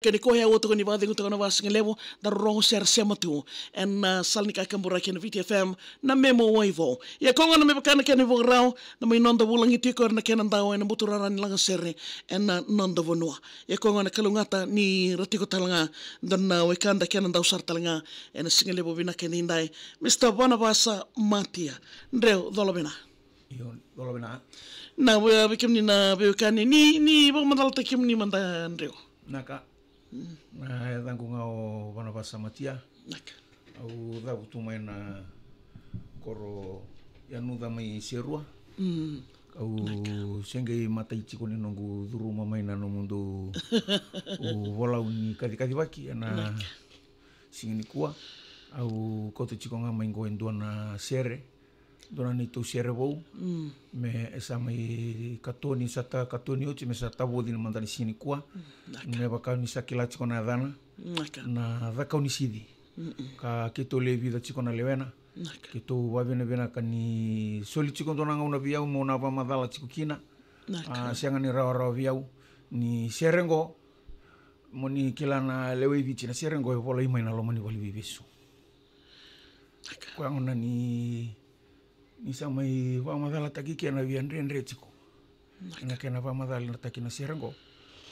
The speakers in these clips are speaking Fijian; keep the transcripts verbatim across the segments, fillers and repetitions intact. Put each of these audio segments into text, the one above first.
Kena koya au toko ni vakacegu toko na vasigalevu, da rorogo sere sema tu ena, ah, sala ni kakaburaki ena Viti F M, na Memo Waivo. Ia koya gona me vaka na kena ivakarau, na mai noda vulagi tiko na kena dau ena buturara ni lagasere ena, ah, noda vanua. Ia koya gona kalougata ni ra tiko tale ga dua na wekada kena dau sara tale ga ena sigalevu vinaka edaidai, Mister Vanavasa Matia. Dreu, cola vina. Io, cola vina. Na, vei, vei kemuni na veiwekani, ni, ni vakamacalataki kemuni mada, dreu. Naka. Mm. Na yacaqu ga o Vanavasa Matia. Naka. Au cavutu mai na koro Yanuca mai Serua. Mm. Au, naka, se qai matai tiko ni noqu curuma mai na nomudou volau ni kacikacivaki ena, naka, siga nikua. Au kauta tiko ga mai qo e dua na sere, dua na neitou sere vou. Mm. Me e sa mai katoni, sa ta katoni oti, me sa tavoci na mada ni siga nikua. Mm, naka. Me vaka ni sa kila tiko na yacana. Naka. Na Cakaunisici. Mm-mm. Ka keitou lai vica tiko na lewena. Naka. Keitou vavinavinaka ni soli tiko dua na gauna vei au meu na vakamacala tiko kina. Naka. A, sega ni rawarawa vei au ni sere qo. Mo ni kila na lewe i Viti, na sere qo e volai mai na loma ni valeniveivesu. Naka. Koya gona ni, ni sa mai vakamacalataki kina, via dredre tiko. Naka. Ena kena vakamacalataki na sere qo.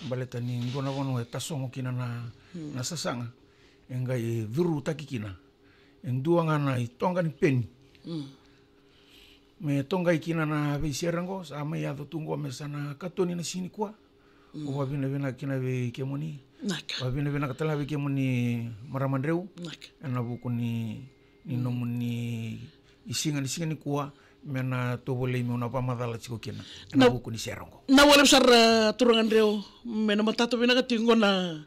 Baleta ni dua na vanua e tasogo kina na, mm, na sasaga. E qai curutaki kina e dua ga na itoqa ni peni. Mm. Me toqai kina na veisere qo, sa mai yaco tu qo me sa na katoni na siga nikua. Mm. Au vavinavinaka kina vei kemuni. Naka. Vavinavinaka tale ga vei kemuni marama Dreu. Naka. Ena vuku ni, ni, mm, nomuni siga ni siga nikua, me na tovolei meu na vakamacala tiko kina ena, na, vuku ni sere qo. Na, vinaka vakalevu sara, a, turaga Dreu, me na matata vinaka tiko qo na,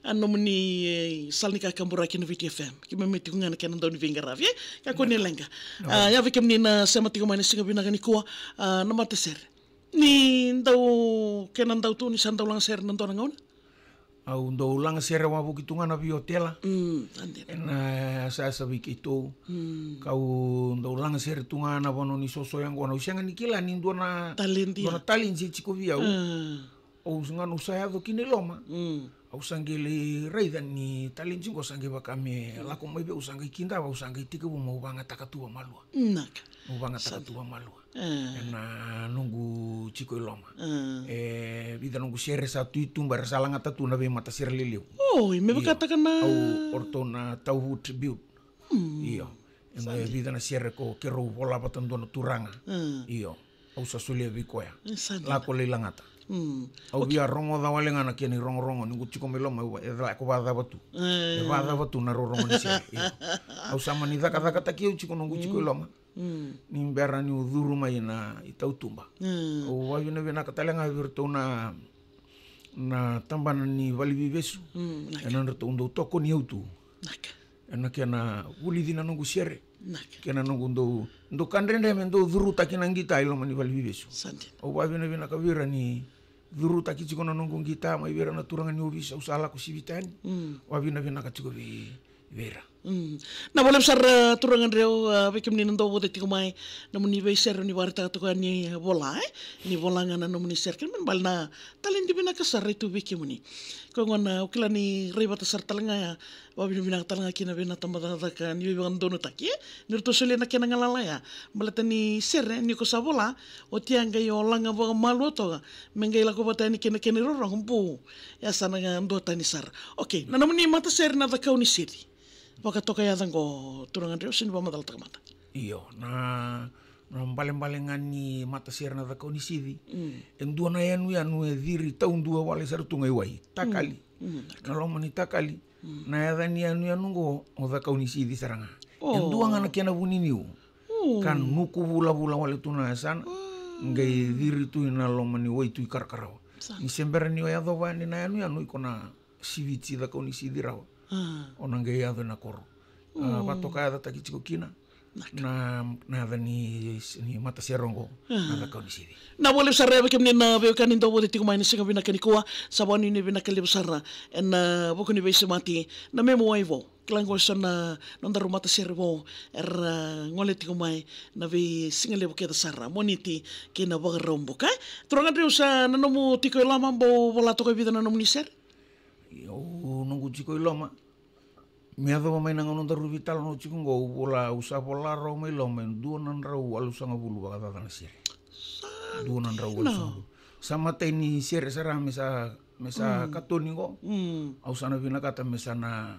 a, nomuni, e, sala ni kakaburaki na Viti F M. Keimami tiko ga na kena dau ni veiqaravi, e? Ka kua ni leqa. Naka. A, ia vei kemuni na sema tiko mai na siga vinaka nikua, a, na matasere. Ni dau, kena dau tu ni sa dau lagasere na dua na gauna? Au dau lagasere wavoki tu ga na veiotela. Mm, sa dina. Ena yasayasa vei keitou. Mm. Kau dau lagasere tu ga na vanua ni soso yaqona. Au sega ni kila ni dua na taledi, dua na taledi e tiko vei au. Mm. Au sa ga, au sa yaco kina i loma. Mm. Au sa qai lai raica ni taledi qo sa qai vaka me, mm, lako mai vei au, au sa qai kidava, au sa qai tekivu meu vagataka tu vamalua. Naka. Meu vagataka tu vamalua. Sa dina. E. Ena noqu tiko i loma. E. E vica noqu sere sa tu i tuba era sa lagata tu na veimatasere lelevu. Oi, me, io, vakataka na, au, o ratou na Tauvu Tribute. Mm. Io. Sa dina. E vica na sere ko keirau vola vata dua na turaga. Mm. Io. Au sa solia vei koya. E, sa dina. Lako lai lagata. Mm. Au, okay, via rogoca wale ga na kena irogorogo ni qu tiko mai loma, e, e lako vacava tu. E. E vacava tu na rorogo ni sere. Io. Au sa mani cakacakataki au tiko noqu tiko i loma. Mm. Ni bera niu curu mai na itautuba. Mm. Au vavinavinaka tale ga vei iratou na, na tabana ni valeniveivesu. Mm, naka. Ena nodratou dau tokoni au tu. Naka. Ena kena vulici na noqu sere. Naka. Kei na noqu dau, dau ka dredre me dau curutaki na qita i loma ni valeniveivesu. Sa dina. Au vavinavinaka vei ira ni curutaki tiko na noqu qita mai vei ira na turaga ni ovisa, au sa lako sivi tani. Mm. Vavinavinaka tiko vei, vei ira. Mm. Na, vinaka vakalevu sara, a, turaga Dreu, a, vei kemuni na dau vote tiko mai, nomuni veisere ni vakaraitaka toka ni vola, e? Ni vola ga na nomuni sere. Kena ibalebale na taledi vinaka sara e tu vei kemuni. Koya gona, a, au kila ni rai vata sara tale ga ya, vavinavinaka tale ga kina vei na tabacakacaka ni veivakadodonutaki, e? Ni ratou solia na kena galala ya. Baleta ni sere, ni ko sa vola, oti ya qai o laga vakamalua toka, me qai lako vata yani kei na kena irorogo, bu. Ya sa na duatani sara. Okay, na nomuni matasere na Cakaunisici. Vakatoka yaca qo, turaga Dreu, se ni vakamacalataka mada. Io, na, na ibalebale ga ni matasere na Cakaunisici. Mm. E dua na yanuyanu e ciri taudua wale sara tu ga i wai. Takali. Mm. Mm. Na loma ni takali. Mm. Na yaca ni yanuyanu qo, o Cakaunisici sara ga. O. E dua ga na kena vuniniu. Mm. Ka nuku vulavula wale tu na yasana. Mm. Qai ciri tu ina loma ni wai tu i Karakarawa. Sa. Ni se bera ni o yacova yani na yanuyanu, iko na siviti Cakaunisici rawa. A. O na qai yaco ena koro. A, mm, vakatoka yacataki tiko kina. Naka. Na, na yaca ni, ni matasere qo. A. Na Cakaunisici. Na, vinaka vakalevu sara, e, vei kemuni na veiwekani dau vote tiko mai na siga vinaka nikua. Sa vakanuinui vinaka levu sara ena, a, vuku ni veisemati na Memo Waivo. Kila qo e so na nodaru matasere vou era, a, gole tiko mai na veisigalevu kece sara, Moniti kei na Vakaraubuka, e? Turaga Dreu, sa na nomu tiko i loma, bau vola toka e vica na nomuni sere? Au noqu tiko i loma. Me yacova mai na gauna daru veitalanoa tiko qo, au vola, au sa vola rawa mai loma e dua na drau walusagavulu vakacaca na sere. Dua na drau walusagavulu. Sa matai ni sere sara me sa, me sa katoni qo. Au sa na vinakata me sa na,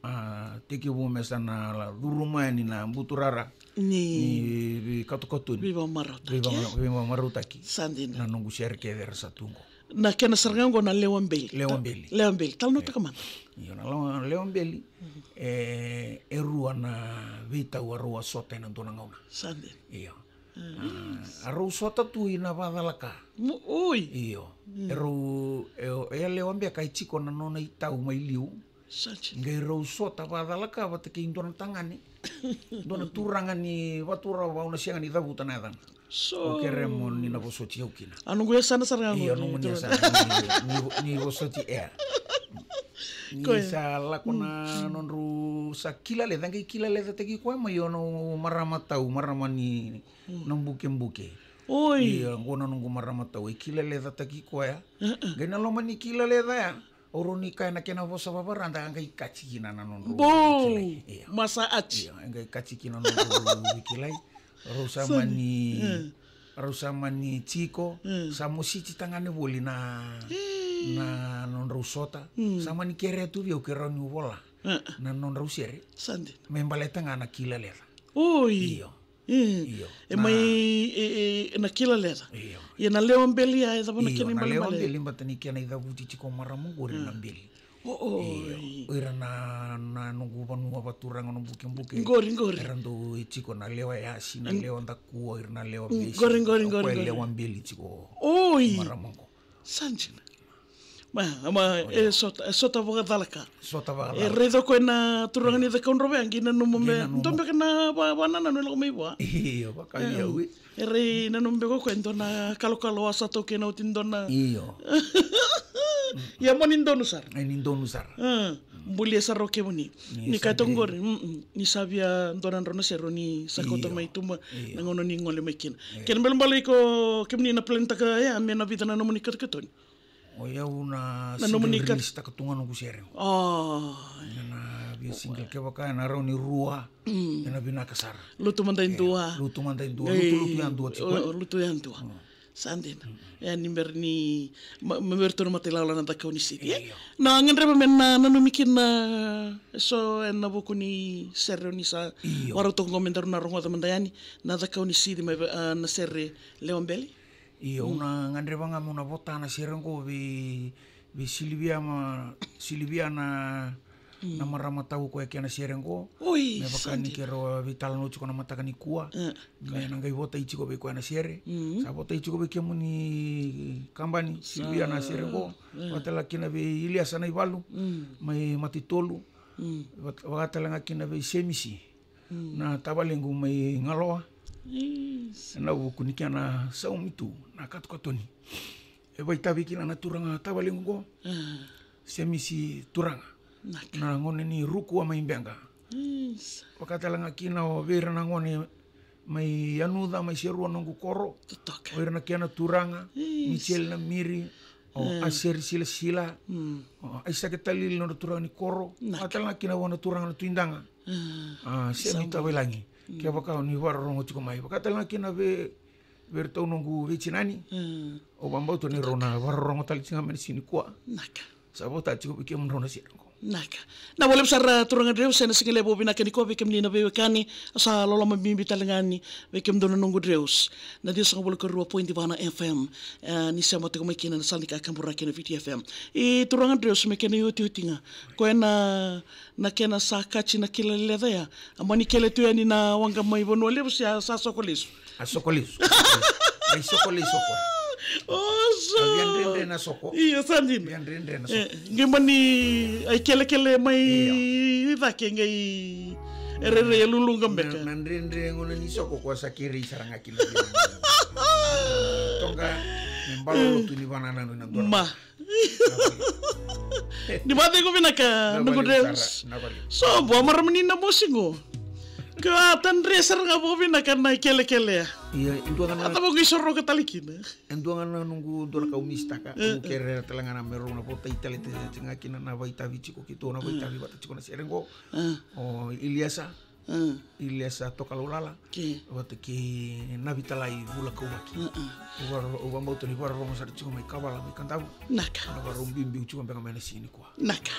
a, tekivu me sa na la curuma yani na buturara ni veikatokatoni, veivakamarautaki, veivaka-, e? Veivakamarautaki. Sa dina. Na noqu sere kece era sa tu qo. Na kena sara ga qo na lewabeli. Lewabeli. Lewabeli. Talanoataka mada. Io, na lewa-, lewabeli. E, e rua na veitau a rau a sota ena dua na gauna. Sa dina. Io. A, a rau sota tu ina vakacalaka. Oi. Io. E rau, e, e a lewa beka e tiko na nona itau mai liu. Sa dina. Qai rau sota vakacalaka vata kei dua na tagane. Dua na turaga ni Vaturova, au na sega ni cavuta na yacana. Au kere mo ni na vosoti au kina. A noqu yasana sara ga. Io, noqu yasana. Ni, ni, ni vosoti ea. Ni sa lako na nodrau sa kila leca, qai kila lecataki koya mai o na marama tau, marama ni na bukebuke. Oi. Io, qo na noqu marama tau, e kila lecataki koya. Qai na loma ni kila leca ya, o rau ni kaya na kena vosa vavarada, a qai kaci kina na nodrau kilai. Io. Masa aci. Io, a qai kaci kina na nodrau kilai. Rau sa mani, rau sa mani tiko, sa mositi tagane voli na, na nodrau sota. Sa mani kerea tu vei au ke rau ni vola na nodrau sere. Sa dina. Me baleta ga na kila leca. Oi. Io. Io. E mai, e, e, na kila leca. Io. Ia na lewabeli ya, e cava na kena ibalebale? Io, na lewabeli, bata ni kena icavuti tiko marama qori na beli. O, o, io. O ira na, na noqu vanua vaturaga na bukebuke. Qori, qori. Era dau e tiko na lewa yasi, na lewa dakua, ira na lewa vesi. Qori, qori, qori, qori. Lewabeli tiko. Oi. Marama qo. Sa dina. Ma, ma, e sota, e sota vakacalaka. Sota vakacalaka. E raica o koya na turaga ni Cakaudrove, a qai nanuma me dua beka na va, vanananu e lako mai vua. Io, vaka ia wi. E rai nanuma beka o koya e dua na kalokalo a sa taukena oti dua na. Io. Ia mo ni donu sara. E ni donu sara. Bulia sara o kemuni. Ni kaya toka qori, ni sa via dua na drau na sere ni sa kauta mai tuba na gauna ni gole mai kina. Kena ibalebale iko kemuni na planitaka ya me na vica na nomuni katokatoni? O yau na nomuni release taka tu ga noqu sere. O. Na via single kevaka ena rawa ni rua. Ena vinaka sara. Lutu mada e dua. Lutu mada e dua. Lutu, lutu yadua tiko. Lutu yadua. Sa dina. E ni bera ni me bera tu na mata ilala na cakau ni sidi. Io. Na gadreva me na nanumi kina eso ena vuku ni sere ni sa warau toka qo me daru na rogoca mada yani na cakau ni sidi mai na sere Lewabeli. Io, au na gadreva ga meu na vota na sere qo vei, vei Silivia ma, Silivia na, na marama tau koya kei na sere qo. Oi, me vaka ni keirau a veitalanoa tiko na mataka ni kua. Me na qai votai tiko vei koya na sere. Sa votai tiko vei kemuni kabani, Silivia na sere qo. Vakatale ga kina vei Iliasa na ivalu. Mai Matitolu. Vakatale ga kina vei Semisi. Na tavalequ mai Galoa. Ena vuku ni kena saumi tu na katokatoni. E vaitavi kina na turaga tavalequ qo. Semisi turaga. Na gone ni Rukua mai Beqa. Vakatale ga kina o vei ira na gone mai Yanuca, mai Serua noqu koro. O ira na kena turaga. Michel na Miri. O Aseri Silasila. O Aisake Talili nodra turaga ni koro. Vakatale ga kina vua na turaga na Tuidaga. A, Semi Tavalagi. Kevaka o ni vakarorogo tiko mai. Vakatale ga kina vei, vei iratou noqu veitinani. O vakabauta ni rau na vakarorogo tale tiko ga mai na siga ni kua. Sa vota tiko vei kemudrau na sere qo. Naka. Na valevu sara turaga Dreus, ena siga levu vinaka ni kua vei kemuni na veiwekani, sa loloma bibi tale ga ni vei kemudou na noqu Dreus. Na ciwasagavulu ka rua point va na F M, e, ni sema tiko mai kina na sala ni kakaburaki na Viti F M. I turaga Dreus me kena iotioti ga. Koya na na kena sa kaci na kila leca ya. A mani kele tu yani na waqa mai Vanua Levu se a sa soko lesu. A soko lesu. Ai soko lesu ko. O so. A via dredre na soko. Io, sa dina. Via dredre na soko. E, qai mani ai kelekele mai cake qai e rairai e luluqa beka. Na, na dredre gona ni soko ko sa kerei sara ga kina. Toqa, me balolo tu ni vanananu na dua. Ma. Ni vacegu vinaka, noqu Dreus. So, vua marama ni na mosi qo. Ko a tadre sara ga vakavinaka na kelekele. Ia, e dua ga na, a tava qai soroka tale kina. E dua ga na noqu dua na ka au misitaka, au kerea tale ga na me rau na votai tale tiko kina na vakaitavi tiko keitou na vakaitavi vata tiko na sere qo. O Iliesa, Iliesa Tokalaulala vata kei Navitalai Vula Kauvaki. Au vaka, au vakabauta ni vakarorogo sara tiko mai Kavala mai Kadavu. Naka. Na vakarau biubiu tiko beka mai na siga nikua. Naka.